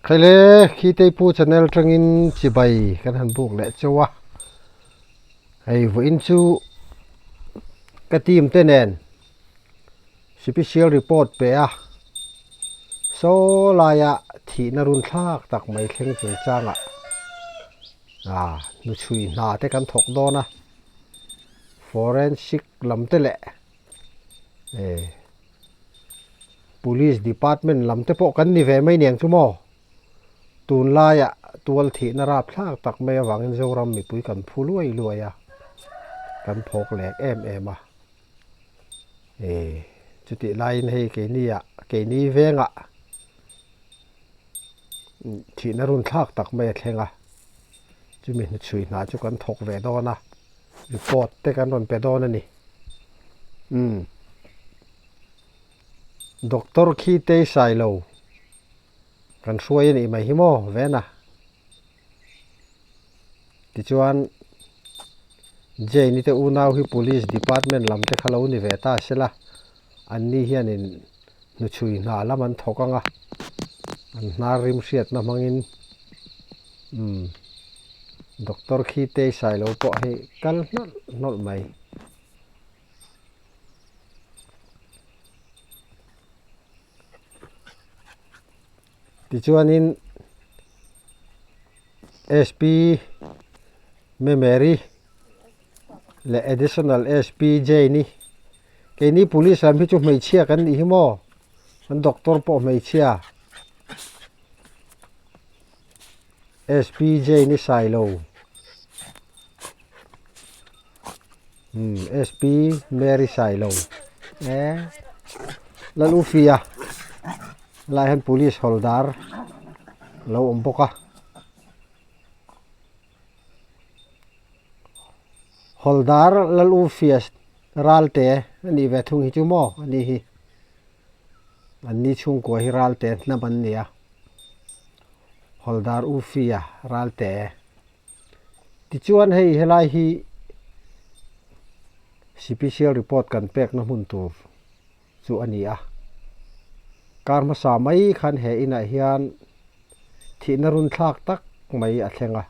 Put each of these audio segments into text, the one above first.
Khaile khi Teipu channel tangin chibai kan han buk leh chauh a, hei vawiin chu ka team te nen special report pe a, saw laia thihna run thlak tak mai thleng chung changah ah hnuchhui hna te kan thawk dawn a, forensic lam te leh eh. Police department lam te pawh kan ni ve mai niang chu maw? Tunlaiah tual thihna rapthlak tak mai avangin Zoram mipui kan phu luai luai a, kan phawk lek em em a. E, chutih laiin hei keiniah, keini vengah thihna runthlak tak mai a thleng a, chumi hnuchhui hna chu kan thawk ve dawn a, report te kan rawn pe dawn a ni. Umm. Doctor khi tei sai lo kan hruai a nih mai hi maw Vena? Tichuan Jane-i te unau hi Police Department lam te kha lo ni ve ta se la, anni hianin hnuchhui hna lam an thawk ang a, an hnar rim hriatna hmangin umm Doctor khi tei sai lo pawh hei kal hnawlh hnawlh mai. Tichuanin SP Memeri leh Additional SP Jane-i keini police lam hi chu hmeichhia kan nih hi maw an doctor pawh hmeichhia SP Jane-i Sailo. SP Mary Sailo e Lal Ufia helai hian police hawldar a lo awm bawk a hawldar Lal Ufia ralte a nih ve thung hi chu maw a ni hi an ni chhungkua hi ralte hnam an ni a hawldar Ufia ralte. Tichuan hei helai hi sipisial report kan pekna hmun tur chu a ni a, kar hmasa mai khan he inah hian thihna run thlak tak mai a thleng a,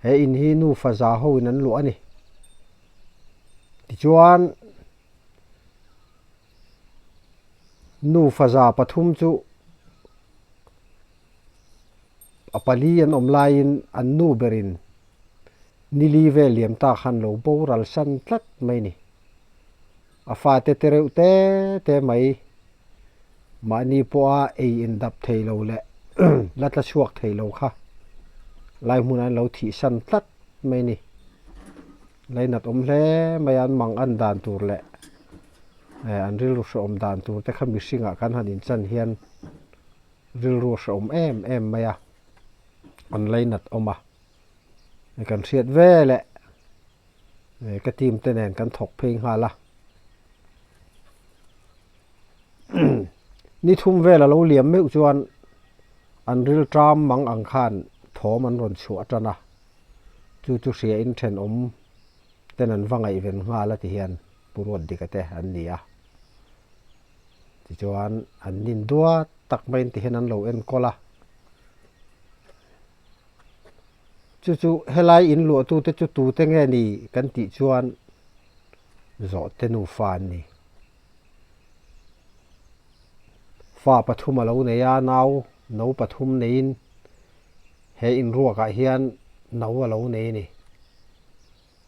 he in hi nufa za ho in an luah a ni. Tichuan nufa za pathum chu. A pali an awm laiin an nu berin nili vel liam ta khan lo boral san tlat mai ni. A fate te reuh te te mai mahni pawha ei indap thei lo leh la tla chhuak thei lo kha lai hmunah an lo thih san tlat mai ni. Lainat awm hle mai a, an mang an dan tur leh an rilru hrehawm dan tur te kha mihringah kan han inchan hian Rilru a hrehawm em em mai a, an lainat awm a, kan hriat veleh ka team te nen kan thawk phei nghal a, ni thum vel a lo liam meuh chuan an rilṭam mang ang khan thawm an rawn chhuah tan a, chu chu hria in thenawm ten an va ngaihven nghal a ti hian Pu Ruatdika te an ni a. Tichuan an nin duat tak maiin ti hian an lo enkawl a, chu chu helai in luahtute chu tute nge ni kan tih chuan zawhte nufa an ni. Fa pathum a lo nei a, nau no pathum neiin he inruakah hian no a lo nei a ni.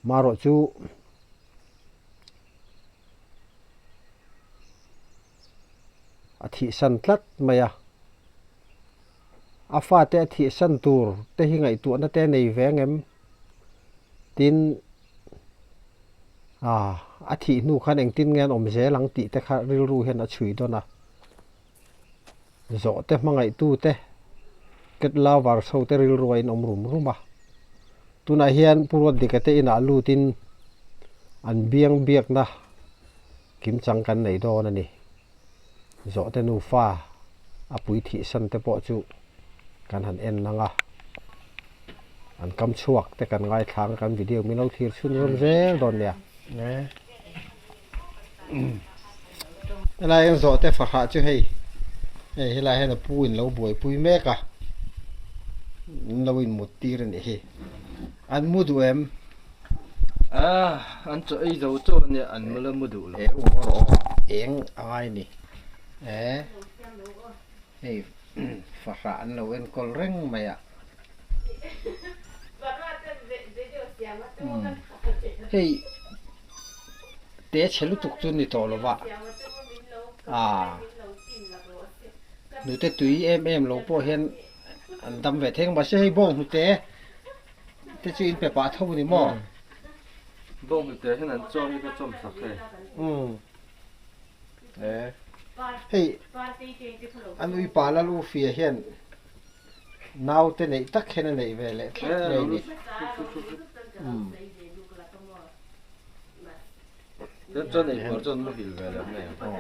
Marawh chu. A thihsan tlat mai a, a fate a thihsan tur te hi ngaihtuahna te a nei ve ang em? Tin, ah a thih hnu khan engtin nge an awm zel ang tih te kha rilru hian a chhui dawn a, zawhte hmangaihtu te cat lovers ho te rilru a inawm rum rum a, tunah hian Pu Ruatdika te inah lutin an biang biakna kimchang kan nei dawn a ni. Zawhte nufa a pui thihsan te pawh chu kan han en ang a, an kam chhuak te kan ngaithla ang a, kan video min lo thlir chhunzawm zel dawn nia. Helai ang zawhte fahrah chu hei. Hei helai hian a pu in lo buaipui mek a, an lo in mut tir a nih hi. An mu duh em? Ah, an chaw ei zo chaw a nia, an mu la mu duh lo. Eh, u rawh aw, eng a ngai ni. Eh, hei fahrah an lo enkawl reng mai a. Hei te chhe lutuk chu ni tawh lo va, ah hnute tui em em lo pawh hian an dam ve thei ang mahse hei bawng hnute te chu in pe pah tho a ni maw? Bawng hnute hian an chaw hi ka chawm sak hei. Umm hei an uipa lal u fia hian. Naute neih tak hian a neih ve leh tlat mai a ni. Chuan ei tur chuan muhil ve leh mai ang.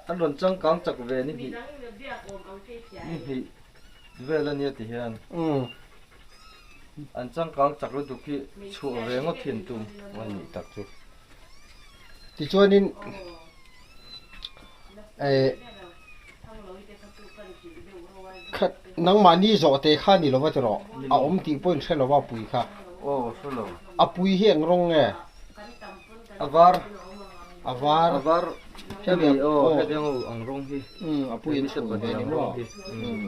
An rawn changkang chak ve ni hnih ni hnih vel a nia ti hian an changkang chak lutuk hi chhuah ve ngawt hi an tum a nih tak chu. Tichuanin eh. Khat nangmahni zawh te kha ni lova tiraw? A awm tih pawhin hre lova a pui kha. Aw hre lo. A pui hi eng rawng nge? A var. A var. A var. Hemi aw hetiang ho ang rawng hi. Umm a pui an chhun ve ni maw? Umm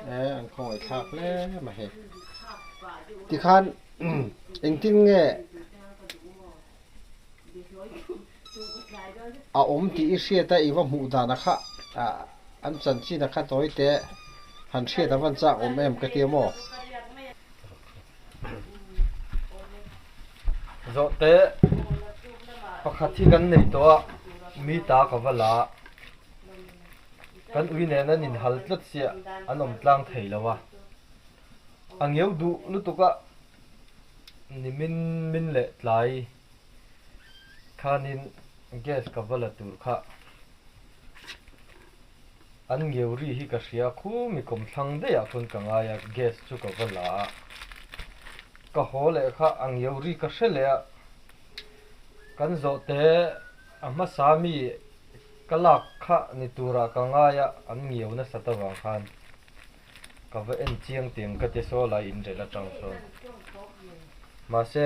e an khawngaih thlak hle mai hei. Tikhan engtin nge A awm tih i hriat a, i va hmuh dan a kha an chanchin a kha tawi teh han hriat a van chak awm em ka tia maw? Zawhte pakhat hi kan nei tawh a, mi ta ka va la a, kan ui nen an inhal tlat sia an awm tlang thei lo a, a ngeu duh lutuk a. Nimin min leh tlai khanin gas ka va la tur kha an ngeu ri hi ka hria khu mi kawmthlang daih ah khawn ka ngai a gas chu ka va la a ka haw leh kha a ngeu ri ka hre leh a kan zawh te a hmasa mi ka lak kha ni turah ka ngai a an ngeu nasat avang khan. Ka va en chiang tiang ka ti saw lai inrel atang chuan. Mahse,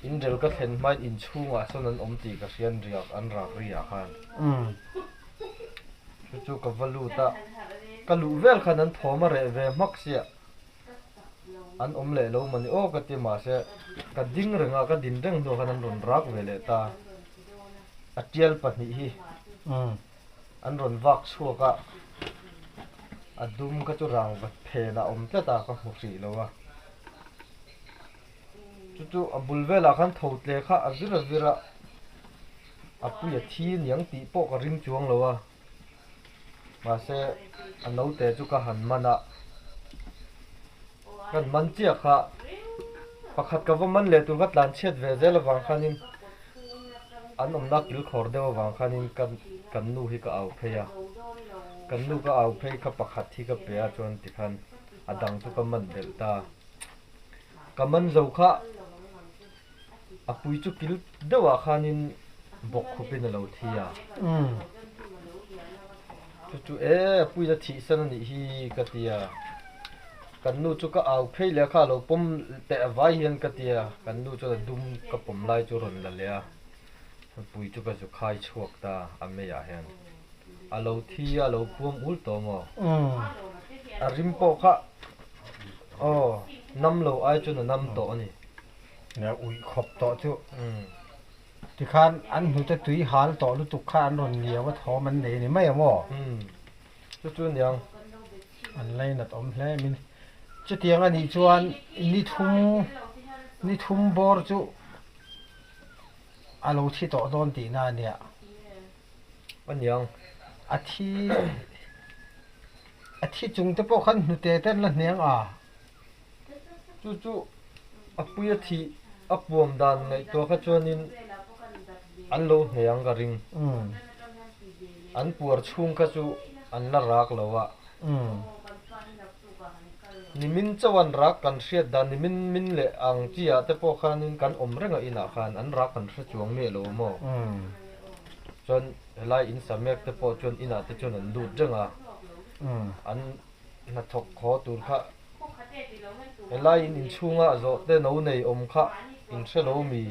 inrel ka thlen hmain inchhungah sawn an awm tih ka hria an riak an rak ri ah khan. Chu chu ka va lut a, ka luh vel khan an thawm a reh ve hmak sia. An awm leh lo mawni aw ka ti mahse, ka ding reng a, ka din reng hnuah khan an rawn rak ve leh ta. A tial pahnih hi. An rawn vak chhuak a, a dum kha chu rangva phen a awm tlat a, ka hmu hrih lo a. Chu chu a bul velah khan tho tle kha a vir a vir a, a pui a thi aniang tih pawh ka ring chuang lo a. Mahse a naute chu ka han man a, kan man chiah kha pakhat ka va man leh tur kha tlan chhiat ve zel avang khanin an awmna kilkhawr deuh avang khanin kan kan nu hi ka au phei a kan nu ka au phei kha pakhat hi ka pe a chuan tikhan a dang chu ka man belh ta ka man zo kha A pui chu kil deuhah khanin bawk khupin a lo thi a. Chu chu e a puiin a thihsan a nih hi ka ti a. Kan nu chu ka au phei leh a kha a lo pawm teh vai hian ka ti a. Kan nu chuan a dum ka pawm lai chu a rawn la leh a. A pui chu ka zu khai chhuak ta a meiah hian. A lo thi a, a lo puam ul tawh maw? A rim pawh kha aw nam lo ai chuan a nam tawh a ni. Nia uih khawp tawh chu tikhan an hnute tui hal tawh lutuk kha an rawn ngiau a thawm an nei a ni mai ang aw. Chu chu niang. An lainat awm hle min. Chutiang a nih chuan ni thum ni thum bawr chu a lo thi tawh dawn tihna a nia. A niang. A thi a thi chung te pawh khan hnute te an la hniang a. Chu chu a puia thih a puam dan ngaihtuah kha chuanin an lo hneh ang ka ring. An puar chhung kha chu an la rak lo a. Nimin chauh an rak kan hriat dan nimin min leh ang chi ah te pawh khanin kan awm reng a inah khan an rak kan hre chuang miah lo maw? Chuan helai in sa mek te pawh chuan inah te chuan an lut reng a, an hnathawk khaw tur kha helai in inchhunga zawh te no nei awm kha in hre lo mi,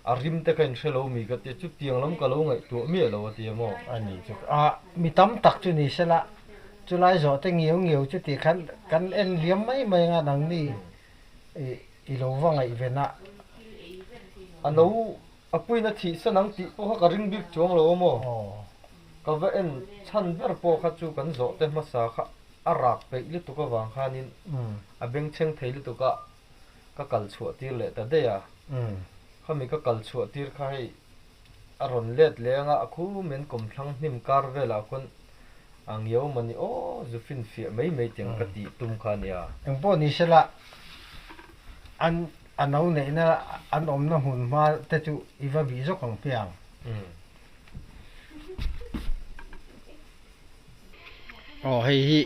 a rim te kha in hre lo mi ka tia, chutiang lam ka lo ngaihtuah miah lo a ti a maw? A ni chu a, mi tam tak chu ni sela, chulai zawh te ngiau ngiau chuti khan kan en liam mai mai anga nangni i lo va ngaihven a. A no A puiin a thih san ang tih pawh kha ka ring bik chuang lo a maw? Ka va en chhan ber pawh kha chu kan zawh te hmasa kha a rak peih lutuk avang khanin a bengchheng thei lutuk a, ka kal chhuah tir leh ta daih a. Khami ka kal chhuah tir kha hei a rawn let leh anga a khum in kawmthlang hnim kar velah khawn a ngiau mawni aw zu finfiah mai mai tiang ka tih tum kha a nia. Engpawh ni sela an A no neihna an awmna hmun hma te chu i va bih zawk ang piang. Aw hei hi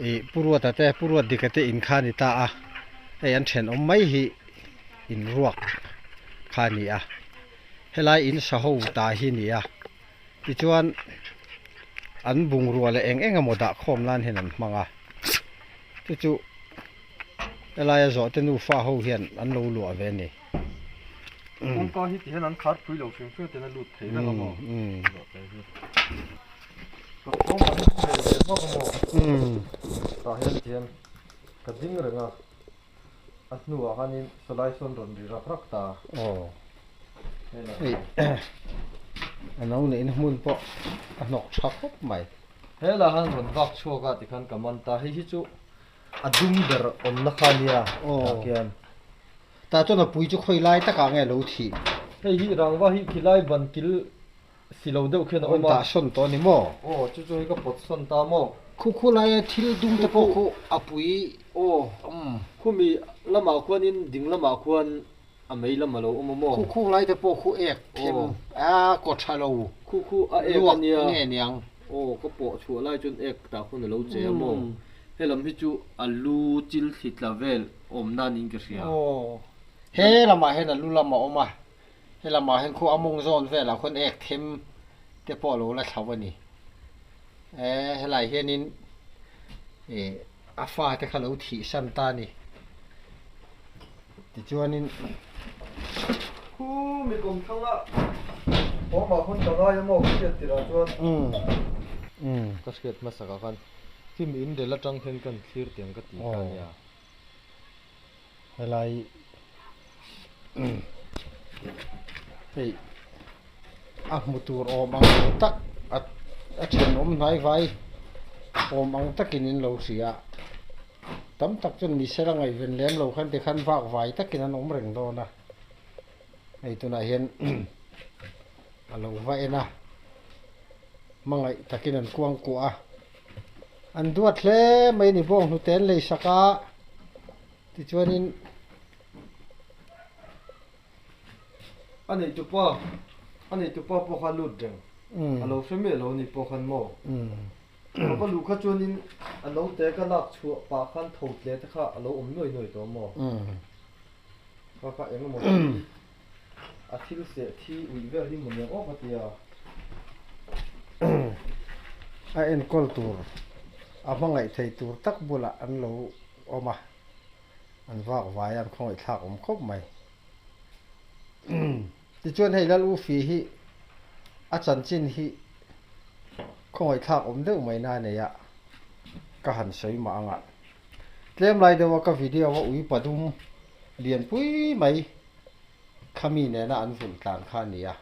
ih Pu Ruata te Pu Ruat Dika te in kha a ni ta a, hei an thenawm mai hi in ruak kha a ni a, helai in sa ho ta hi a ni a, tichuan an bungrua leh eng eng emaw dah khawm nan hian an hmang a, chu chu. Helaia zawhte nufa ho hian an lo luah ve a ni. Kawngka hi tihian an khar phui lo hrim hrim ten a lut thei vek a maw? Zawhte hi ka kawng an hmu ve vak a maw? Tah hian tihian ka ding reng a, a hnuah khanin sawlai sawn rawn ri rak rak ta. Aw. Hei a no neihna hmun pawh a hnawk tha khawp mai. Helah khan rawn vak chhuak a tikhan ka man ta. Hei hi chu A dum ber awmna kha nia tah khian. Tah chuan a pui chu khawi lai takah nge lo thih? Hei hi rangva hi khilai ban kil si lo deuh khian a awm a. Tah sawn tawh a ni maw? Aw chu chu hei ka pawt sawn ta maw? Khu khu laia thil dum te pawh khu a pui. Aw khumi lamah khuanin ding lamah khuan a mei lam a lo awm a maw? Khu khu lai te pawh khu ek them a kaw tha lo. Khu khu a ek a nia. Nge niang? Aw ka pawh chhuah lai chuan ek tah khuan a lo che a maw? Helam hi chu a lu chil thli tla vel awm nan in ka hria. Aw he lamah hian a lu lam a awm a, he lamah hian khu a mawng zawn velah khuan ek them te pawh a lo la thlo a ni. E helai hianin ih a fate kha lo thih san ta a ni. Tichuanin. Khu mi kawm thanga awmah khawn ka ngai a maw ka hriat tirah chuan ka hriat hmasakah khan khi mi in rel atang hian kan thlir tiang ka ti kha a nia. Helai hei a hmu tur awm ang tak a thenawm hnai vai awm ang takin in lo hria. Tam tak chuan mi sela ngaihven lem lo khan tikhan vak vai takin an awm reng dawn a, hei tunah hian a lo va en a, hmangaih takin an kuang kuah a, an duat hle mai a ni bawng hnute an lei sak a, tichuanin. A neihtupa, a neihtupa pawh kha a lut reng, a lo hre miah lo a ni pawh khan maw? Ka va luh kha chuanin a naute ka lak chhuah pah khan tho tle te kha a lo awm nuai nuai tawh maw? Kha kha eng emaw thi a thil seh thi uih vel hi maw niang awk a tia. A enkawl tur a hmangaih thei tur tak bulah an lo awm a, an vak vai a, an khawngaihthlak awm khawp mai. Tichuan hei Lal Ufi hi a chanchin hi khawngaihthlak awm deuh mai na nei a, ka han sawi mah ang a. Tlem lai deuha ka video a ui padum lianpui mai khami nena an vulh tlan kha a ni a.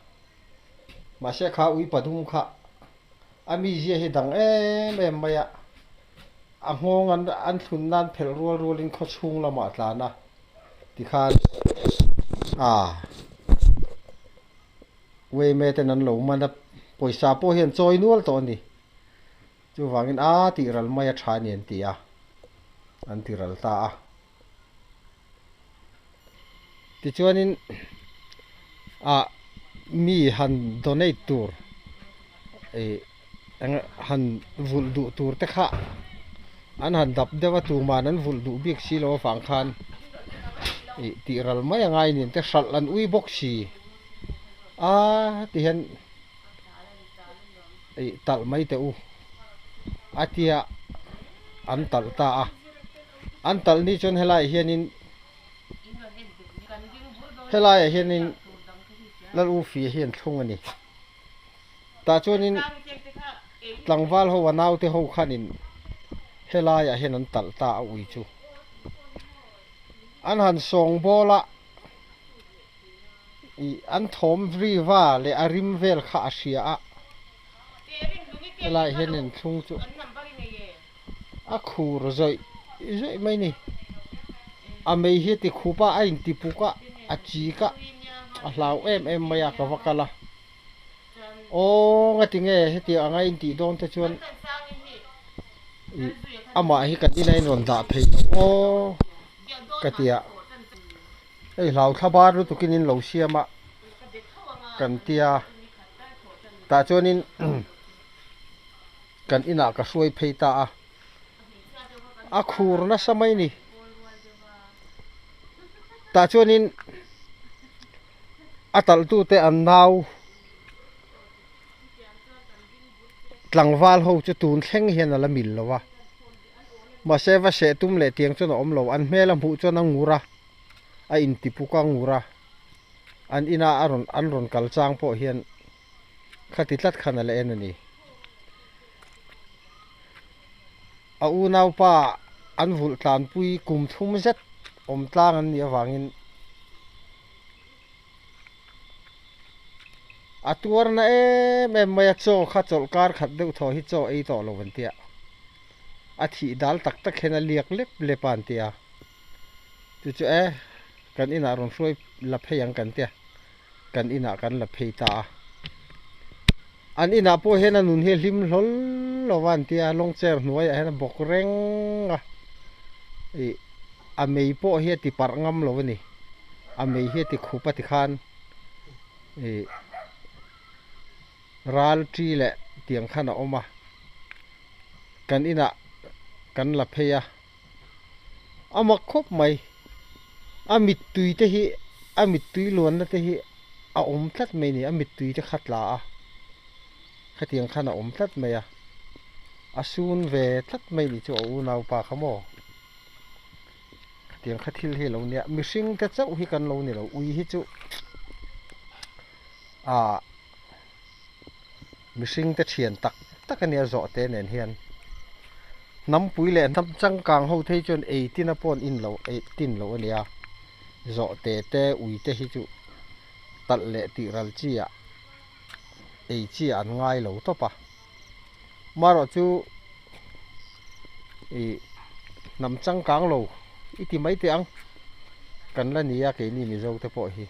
Mahse kha ui padum kha a mizia hi dang em em mai a, a nghawng an an thlun nan phelh rual rualin khawchhung lamah a tlan a. Tikhan a Wayme ten an lo man a, pawisa pawh hian chawi nual tawh a ni. Chuvangin a tih ral mai a tha a ni an ti a, an ti ral ta a. Tichuanin ah mi han donate tur ih eng han vulh duh tur te kha an han dap deuh a tuman an vulh duh bik si lo avang khan ih tih ral mai a ngai nen te hralh an ui bawk si. A ti hian ih talh mai teh u a tia an talh ta a an talh ni chuan helaiah hianin helaiah hianin lal u fia hi an thlung a ni tah chuanin tlangval ho a naute ho khanin helaiah hian an talh ta a ui chu an han sawng bawl a. Ih an thawm ri va leh a rim vel kha a hria a, helaiah hian inthlung chu a khur zawih zawih mai ni. A mei hi a ti khup a, a inti puk a, a chik a, a hlau em em mai a, ka va kal a. Aw ngati nge hetiang anga intih dawn te chuan ih amah hi kan ina in rawn dah phei lo aw ka ti a. Hei hlau thla bar lutukin in lo siam a kan tia tah chuanin kan inah ka hruai phei ta a a khur nasa mai ni tah chuanin a talh tute an nau tlangval ho chu tun thleng hian a la mil lo a. Mahse va seh tum leh tiang chuan a awm lo. An hmel a hmuh chuan a ngur a, a inti puk a ngur a. An ina a rawn an rawn kal chang pawh hian khati tlat khan a la en a ni. A unaupa an vulh tlanpui kum thum zet awm tlang an nih avangin A tuar na em em mai a, chaw kha chawlh kar khat deuh thaw hi chaw ei tawh lo an tia. A thih dal tak tak hian a liak lep lep a an tia. Chu chu e, kan inah rawn hruai la phei ang kan tia, kan inah kan la phei ta a. An inah pawh hian a nun hi a hlim hlawl lo va an tia, lawng chair hnuaiah hian a bawk reng a. Ih. A mei pawh hi a ti parh ngam lo a ni. A mei hi a ti khup a ti khan ih ral ṭi leh tiang khan a awm a. Kan inah kan la phei a, a mak khawp mai. A mittui te hi a mittui luanna te hi a awm tlat mai a ni. A mittui te kha tla a, khatiang khan a awm tlat mai a. A sun ve tlat mai a nih chu a unaupa kha maw. Khatiang kha thil hi a lo nia, mihring te chauh hi kan lo ni lo, ui hi chu ah mihring te thian tak tak a nia zawh te nen hian hnampui leh hnam changkang ho te hi chuan ei tin a pawh an in lo ei tin lo a nia, zawh te te ui te hi chu talh leh tih ral chi ah ei chi ah an ngai lo tawp a, marawh chu. Ih hnam changkang lo i ti mai teh ang kan la ni a keini Mizo te pawh hi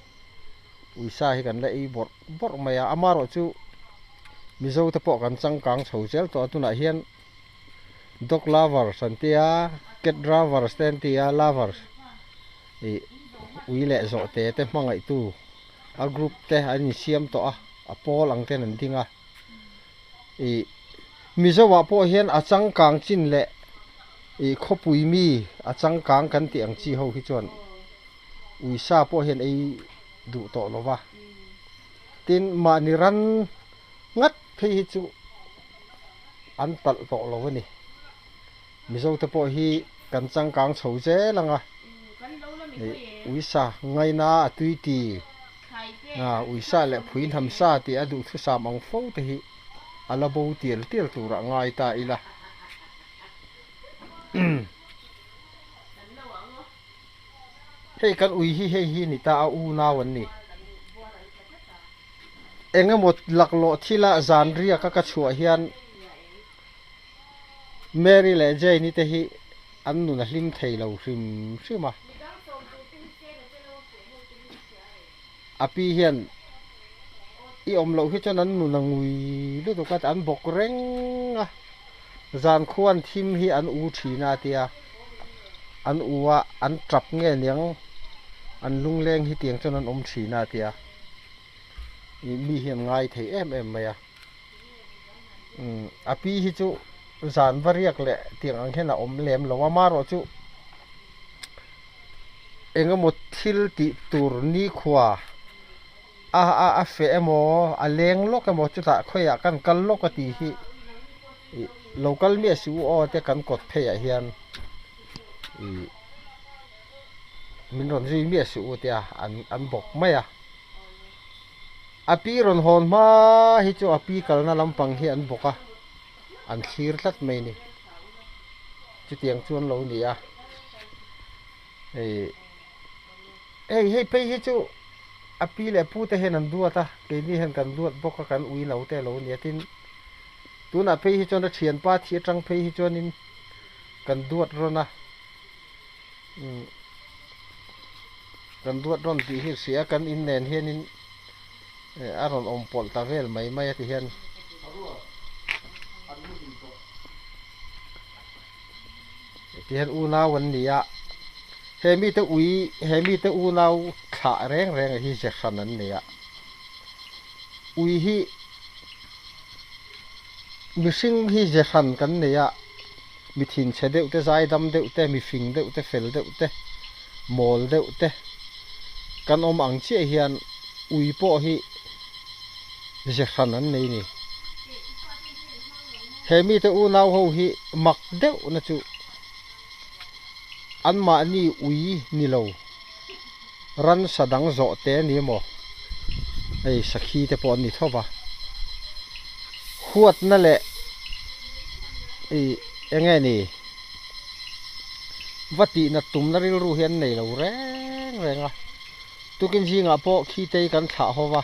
uisa hi kan la ei bawrh bawrh mai a amaherawhchu Mizo te pawh kan changkang chho zel tawh a tunah hian dog lovers an tia cat lovers te an ti a lovers ih ui leh zawhte te hmangaihtu a group te an insiam tawh a a pawl ang ten an ding a. Ih Mizoah pawh hian a changkang chin leh ih khawpui mi a changkang kan tih ang chi ho hi chuan uisa pawh hian ei duh tawh lo va. Tin, mahni ran ngat phei hi chu an talh tawh lo a ni. Mizote pawh hi kan changkang chho zel ang a, ih uisa ngaina a tui ti, uisa leh phui hnam sa tih a duhthusam ang fo te hi a la bo tial tial turah ngai ta ila. Hei kan ui hi hei hi ni ta a unau an ni. Eng emaw laklawh thila zan riaka ka chhuah hian Mary leh Jane-i te hi an nun a hlim thei lo hrim hrim a. A pi hian i awm loh hi chuan an nun a ngui lutuk a, an bawk reng a. Zan khuan thim hi an u thin a tia, an u a, an tap nge niang an lungleng hi tiang chuan an awm thin a tia. Ih mi hian ngai thei em em mai a. A pi hi chu zan va riak leh tiang ang hian a awm lem lo a, amaherawhchu eng emaw thil tih tur nikhua A a a feh emaw a leng lawk emaw chutah khawiah kan kal lawk a tih hi ih lo kal miah suh u aw te kan kawt pheiah hian ih min rawn zui miah suh u tia an an bawk mai a. A pi rawn hawn hma hi chu a pi kalna lampang hi an bawk a an thlir tlat mai a ni chutiang chu an lo ni a hei. Hei hei phei hi chu a pi leh pu te hian an duat a, keini hian kan duat bawk a, kan ui lo te a lo ni a, tin tunah phei hi chuan a thianpa thih atang phei hi chuanin kan duat rawn a, umm kan duat rawn tih hi hria kan in nen hianin a rawn awm pawlh ta vel mai mai a ti hian. Tihian unau an ni a, he mite ui, he mite unau thlah reng reng hi ze hran an nei a. Ui hi mihring hi ze hran kan nei a, mi thinchhe deuh te, zaidam deuh te, mi fing deuh te, fel deuh te, mawl deuh te kan awm ang chiah hian ui pawh hi ze hran an nei ni. He mite unau ho hi mak deuh na chu anmahni ui ni lo ransa dang zawh te a ni maw hei sakhi te pawh an ni tho va huatna leh ih eng nge ni va tih nat tumna rilru hi an nei lo reng reng a tukin zingah pawh khi te hi kan thlah ho va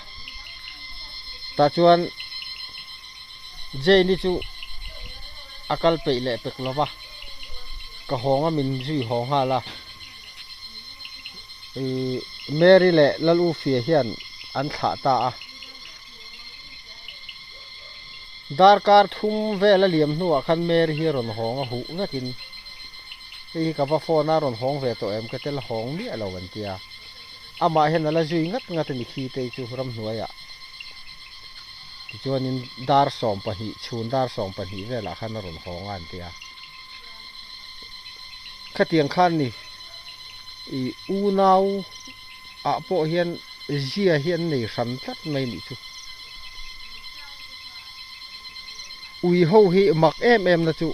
tah chuan. Jane-i chu a kal peih leh pek lo va, ka hawng a min zui haw nghal a. Ih Mary leh Lalufia hian an thlah ta a. Darkar thum vel a liam hnuah khan Mary hi a rawn hawng a huh vekin, Hei hi ka va phone a rawn hawng ve tawh em ka tel hawng miah lo an tia. Amah hian a la zui ngat ngat a ni khi te chu ramhnuaiah. Tichuanin dar 12, chhun dar 12 velah khan a rawn hawng a an ti a. Khatiang khan ni ih unau ah pawh hian zia hi an nei hran tlat mai nih chu. Ui ho hi mak em em na chu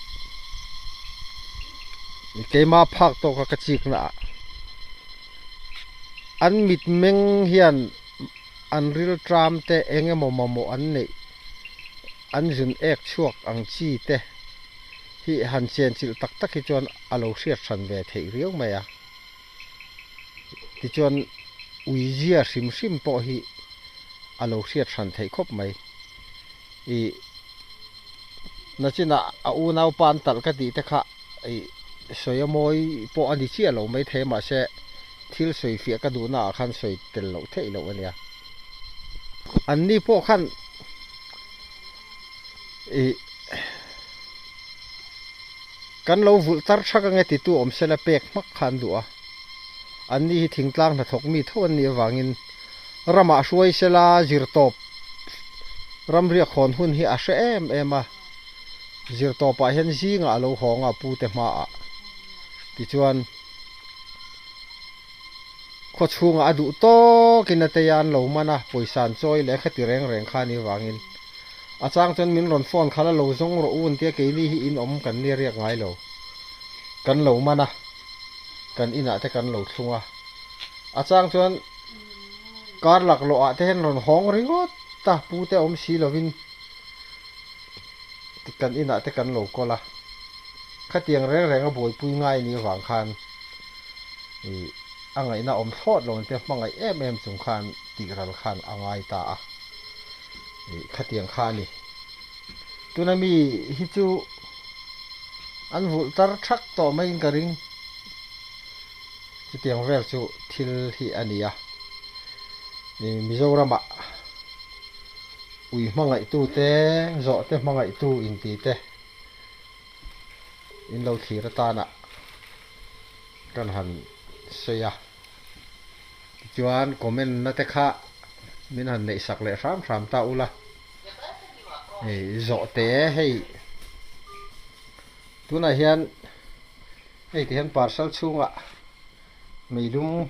keima phak tawka ka chik na ah an mitmeng hian an rilṭam te eng emaw mamawh an neih an zun ek chhuak ang chi te hi han chenchilh tak tak hi chuan a lo hriat hran ve theih riau mai a. Tichuan uizia hrim hrim pawh hi a lo hriat hran theih khawp mai. Ih nachinah a unaupa an talh ka tih te kha ih sawi a mawi pawh a ni chiah lo maithei mahse thil sawi fiah ka duhna ah khan sawi tel loh theih loh a nia. Anni pawh khan ih kan lo vulh tar thak ange titu awm sela pek hmak kha an duh a. Anni hi thingtlang hnathawk mi tho an nih avangin ramah hruai sela zirtawp ramriak hawn hun hi a hre em em a. Zirtawpah hian zingah a lo hawng a pute hmaah tichuan Khaw chhungah a duh tawkin a tei a, an lo man a, pawisa an chawi leh khati reng reng kha a nih vangin a chang chuan min rawn phone khalh a lo zawng rawh u an tia keini hi in awm kan nia riak ngai lo. Kan lo man a, kan inah te kan lo thlung a. A chang chuan kar laklawh ah te hian rawn hawng ringawt a, pu te awm si lovin kan inah te kan lo kawl a. Khatiang reng reng a buaipui ngai a nih vang khan Ih, a ngaihna awm thlawt lo te hmangaih em em chung khan tih ral khan a ngai ta a. Ih, khatiang kha a ni. Tuna mi hi chu an vulh tar thak tawh maiin ka ring. Chutiang vel chu thil hi a ni a. Ih, Mizoramah ui hmangaihtu te, zawhte hmangaihtu inti te in lo thlir atana kan han sawi a tichuan comment na te kha min han neih sak leh hram hram ta ula hei zawh te hei tunah hian hei ti hian parcel chhungah meilum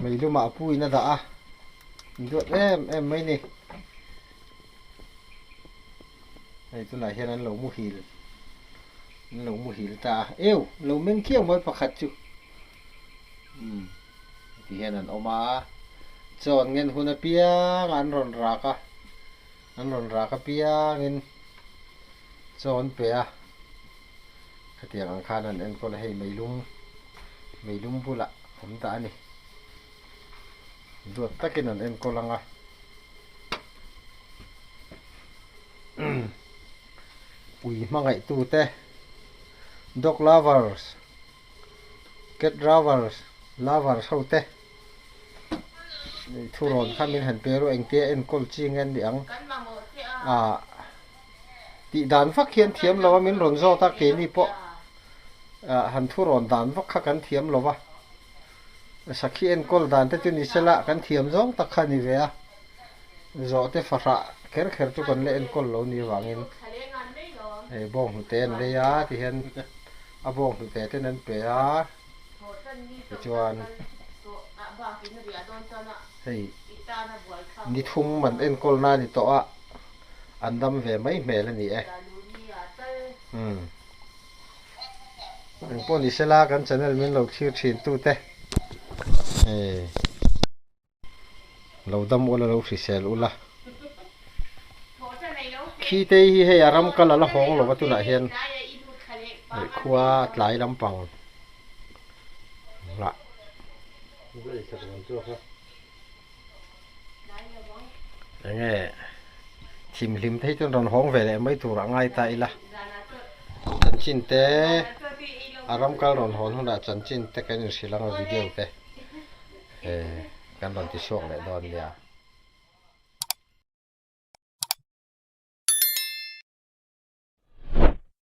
meilumah a puin a dah a. An duat em em mai ni. Hei tunah hian an lo muhil an lo muhil ta a, eu lo meng khiau mai pakhat chu umm ti hian an awm a, chawn ngen hun apiang an rawn rak a, an rawn rak apiangin chaw an pe a, khatiang ang khan an enkawl a, hei meilum meilum bulah awm dah a ni. Duat takin an enkawl ang a. Ui hmangaihtute, dog lovers, cat lovers, lovers ho te thurawn kha min han pe ru engtia enkawl chi nge an nih ang. Ah tih dan vak hian thiam lo a min rawn zawt a keini pawh ah han thurawn dan vak kha kan thiam lo va. Sakhi enkawl dan te chu ni sela kan thiam zawng tak kha a ni ve a, zawhte fahrah kher kher chu kan la enkawl lo ni avangin hei bawng hnute an lei a tihian a bawng hnute ten an pe a tichuan hei ni thum an enkawl na a ni tawh a an dam ve mai hmel a ni e umm. Engpawh ni sela kan channel min lo thlir thin tute hei lo dam ula lo hrisel ula khi te hi hei a ram kal a la hawng lova tunah hian hei khua tlai lampang lah Enge thimhlim te hi chuan rawn hawng ve leh mai tur a ngai ta ila chanchin te a ram kal rawn hawn hunah chanchin te kan inhrilh ang a video te eh kan rawn ti chhuak leh dawn nia.